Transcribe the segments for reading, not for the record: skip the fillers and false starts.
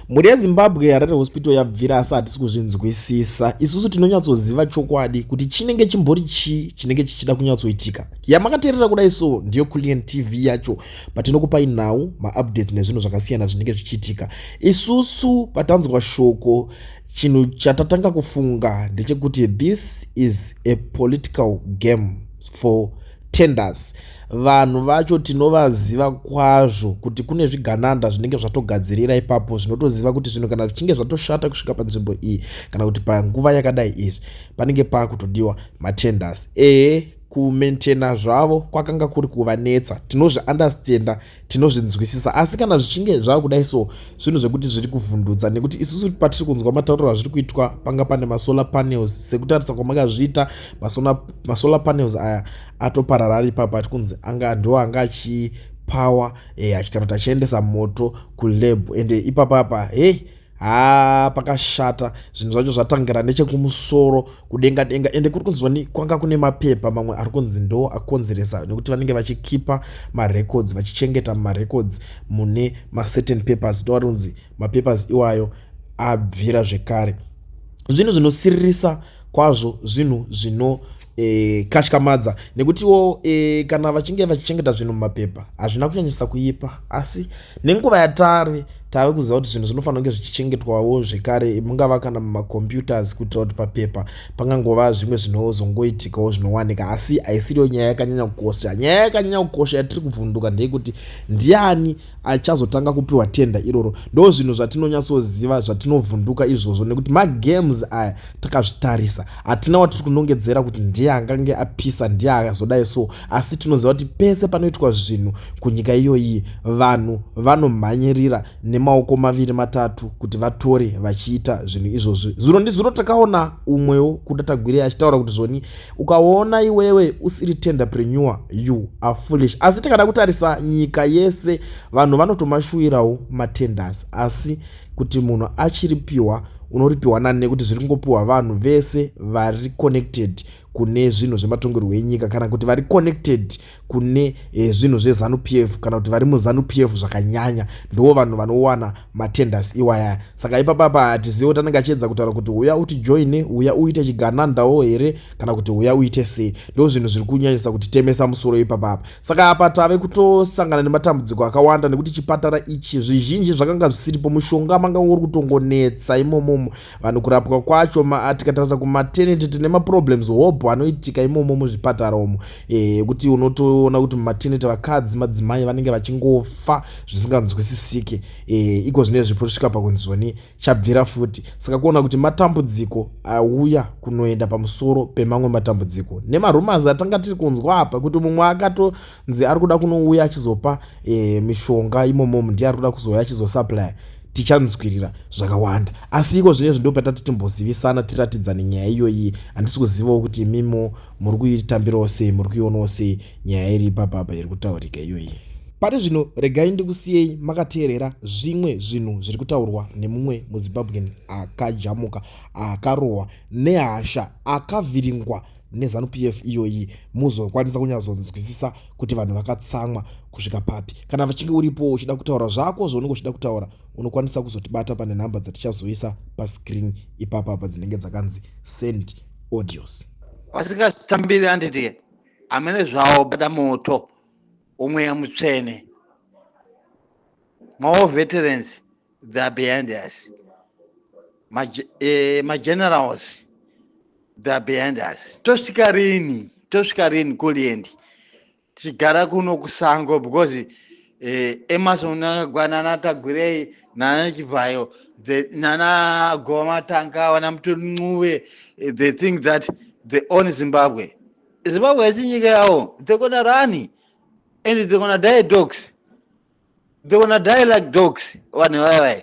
Mhuri yeZimbabwe, Harare Hospital yabvira, asi hatisi kuzvinzwisisa. Isusu tinonyatsoziva chokwadi kuti chinenge chimbori chii chinenge chichida kunyatsoitika. Yamakateerera kudai so ndiyo Kulliant TV yacho, patinokupai nhau, maupdates nezvinhu zvakasiyana zvinenge zvichiitika. Isusu patanzwa shoko, chinhu chatatanga kufunga ndechekuti this is a political game for tenders. Vanhu vacho tinovaziva kwazvo kuti kune zvigananda zvinenge zvatogadzirira ipapo, zvinotoziva kuti zvinhu kana zvichinge zvatoshata kusvika panzvimbo iyi kana kuti panguva yakadai izvi, panenge paakutodiwa matenders. Ehe, kumaintaina zvavo kwakanga kuri kuvanetsa, tinozviunderstanda, tinozvinzwisisa, asi kana zvichinge zvava kudai so, zvinhu zvekuti zviri kuvhundutsa, nekuti isusu patiri kunzwa matauriro azviri kuitwa, panga pane masolar panels. Sekutarisa kwamakazviita, masolar panels aya atoparara ari ipapo, ati kunzi anga ndo anga achipower kana kuti achiendesa moto kulab. Ende ipapapa, hei, haa, pakashata. Zvinhu zvacho zvatangira nechekumusoro kudenga denga, ende kuri kunzwani kwanga kune mapepa mamwe ari kunzi ndo akonzeresa, nekuti vanenge vachikipa marecords, vachichengeta marecords mune macertain papers, ndo ari kunzi mapapers iwayo abvira zvekare. Zvinhu zvinosiririsa kwazvo, zvinhu zvino katyamadza, nekutiwo kana vachinge vachichengeta zvinhu mumapepa hazvina kunyanyisa kuipa, asi nenguva yatari tave kuziva kuti zvinhu zvinofanira kunge zvichichengetwawo zvekare, mungava kana mumacomputers, kuitira kuti papepa pangangova zvimwe zvinozongoitikawo zvinowanika. Asi haisiriyo nyaya yakanyanya kukosha. Nyaya yakanyanya kukosha yatiri kuvhunduka ndeyekuti ndiani achazotanga kupiwa tenda iroro. Ndo zvinhu zvatinonyatsoziva zvatinovhunduka izvozvo, nekuti magames aya takazvitarisa, hatina watiri kunongedzera kuti ndiye angange apisa, ndiye azodai so, asi tinoziva kuti pese panoitwa zvinhu kunyika iyoyi, vanhu vanomhanyirira nemaoko maviri matatu kuti vatore vachiita zvinhu izvozvi. Zuro ndizuro takaona umwewo Kuda Tagwirei achitaura kuti zvoni ukaona iwewe usiri tenderpreneur, you are foolish. Asi tikada kutarisa nyika yese, vanhu vanotomashuvirawo matenders, asi kuti munhu achiripiwa, unoripiwa nani? Nekuti zviri kungopiwa vanhu vese vari connected kune zvinhu zvematongerwo enyika, kana kuti vari connected kune zvinhu zveZanu PF, kana kuti vari muZanu PF zvakanyanya, ndo vanhu vanowana matenders iwaya. Saka ipapapa hatizivi kuti anenge achiedza kutaura kuti uya utijoine, uya uite chiganandawo here, kana kuti uya uite sei. Ndo zvinhu zviri kunyanyisa kutitemesa musoro ipapapa. Saka apa tave kutosangana nematambudziko akawanda, nekuti chipatara ichi zvizhinji zvakanga zvisiripo, mushonga manga uri kutongonetsa imomomo, vanhu kurapwa kwacho. Tikatarisa kumaternity, tine maproblems hobho anoitika imomo muzvipatara umo, ekuti unotoona kuti mumaternity vakadzi, madzimai vanenge vachingofa zvisinganzwisisike. Iko zvinezvi posvika pakunzi zvoni chabvira futi. Saka kuona kuti matambudziko auya kunoenda pamusoro pemamwe matambudziko, nemarumours atanga tiri kunzwa apa kuti mumwe akatonzi ari kuda kunouya achizopa mishonga imomomo, ndiye ari kuda kuzouya achizosupply. Tichanzwirira zvakawanda, asi iko zvinezvi ndo patati timbozivisana, tiratidzane nyaya iyoyi. Handisi kuzivawo kuti imimo muri kuitambirawo sei, muri kuionawo sei nyaya iri ipapapa iri kutaurika iyoyi. Pari zvino regai ndikusiyei makateerera zvimwe zvinhu zviri kutaurwa nemumwe muZimbabwean akajamuka, akarohwa nehasha, akavhiringwa neZanu PF iyoyi, muzokwanisa kunyatsonzwisisa kuti vanhu vakatsamwa kusvika papi. Kana vachinge uripo uchida kutaura zvako zvaunenge uchida kutaura, unokwanisa kuzotibata pane nhamba dzatichazoisa pascreen ipapapa dzinenge dzakanzi "Send audios". Vasingazvitambiri, handiti hamene zvavo bada moto womweya mutsvene. Mawar veterans, they are behind us. Magenerals, they are behind us. Tosvika rini, tosvika rini, Kulliant, tichigara kuno kusango? Because Emmerson Mnangagwa nana Tagwirei nana Chivayo nana Gova Matanga, vana Mthuli Ncube, they think that they own Zimbabwe. Zimbabwe haisi nyika yavo. They're gonna run and they're gonna die dogs. They're gonna die like dogs. Vanhu vaya,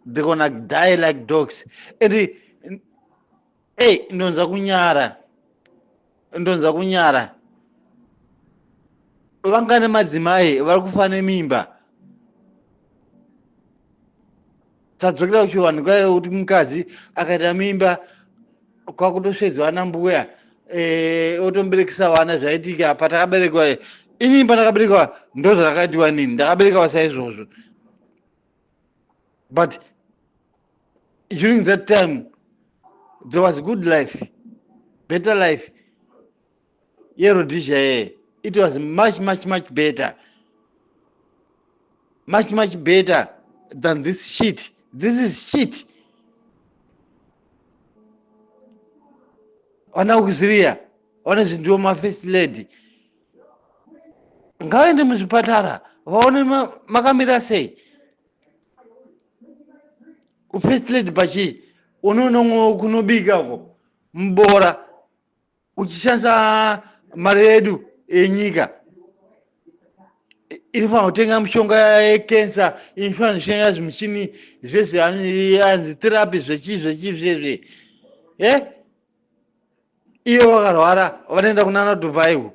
they're gonna die like dogs. And hey, ndonza kunyara, ndonza kunyara. Vanga nemadzimai vari kufa nemimba. Tadzokera kuchivanhu kwaive kuti mukadzi akaita mimba kwakutosvedza vana mbuya, otomberekesa vana. Zvaitika patakaberekwa. Inini pandakaberekwa ndo zvakakaitiwa nini, ndakaberekwa saizvozvo. But during that time there was good life, better life yeRhodesia yeye. It was much, much, much better, much, much better than this shit. This is shit. Vana kuziria vane zvindiwo mafirst lady ngavaende muzvipatara vaone makamira sei. Ufirst lady pachii unoona kunobika uko mubora uchishandisa mari yedu yenyika inofanira kutenga mishonga yekensa, inofanira kutenga zvimuchini zvezve anzi therapy zvechii zvechii zvezve e iyo vakarwara vanoenda kunana Dubai uko,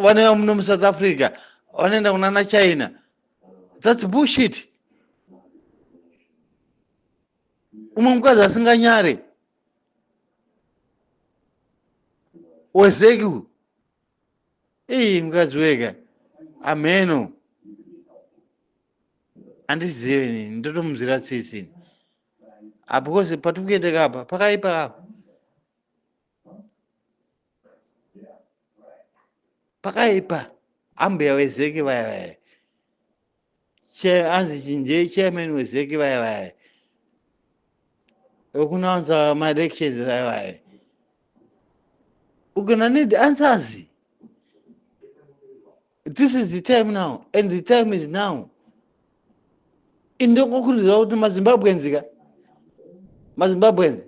vanoya muno muSouth Africa, vanoenda kunana China. That's bullshit. Umwe mukadzi asinganyare wezeki iyi mukadzi wega ameno handizive ini ndotomunzwira tsitsi ini ah, because patiri kuenda kapa pakaipa kapa pakaipa. Ambuya wezeki vaya vaya anzi chinje chairman wezeki vaya vaya wekunaunza maelections vaya vaya, we're gonna need answers. This is the time now and the time is now. Indokukurudzira kuti maZimbabweans ka, maZimbabweans,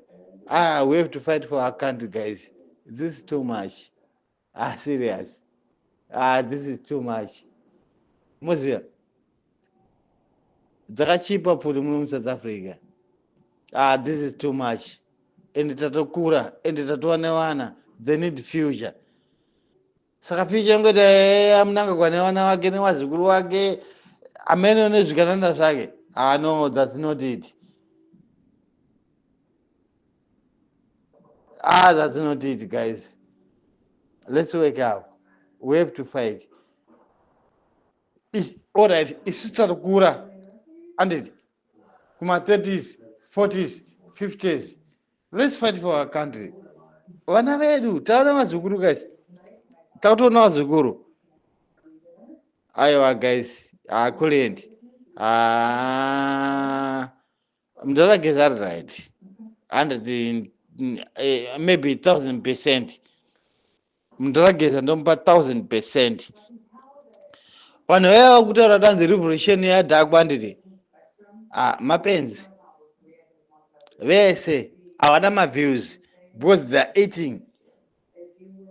ah, we have to fight for our country, guys. This is too much. Ah, serious. Ah, this is too much. Moziva dzakachipa pfuti muno muSouth Africa. Ah, this is too much. Ende tatokura, ende tatova nevana. They need future. Saka future yongoita aMnangagwa nevana vake nevazukuru vake amene nezvigananda zvake. Ah, no, that's not it. Ah, that's not it, guys. Let's wake up. We have to fight. All right, isu tatakura anditi kuma-30s, 40s, 50s. Let's fight for our country. Vana vedu taona vazukuru, guys, takutoona vazukuru. Aiwa guys, hakulendi. Ah, mudhara ari right 100, maybe 1000%. Mudhara Geza ndomupa 1000%. Vanhu vaiva kutaura tanzi revolution yadhakwa anditi, ah, mapenzi vese havana maviews because they are eating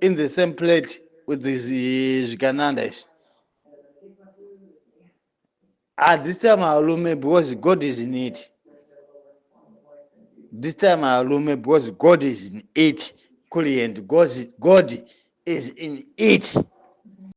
in the same plate with zvigananda izvi. Ah, this time halume because God is in it. This time halume because God is in it. Kulient, God is in it.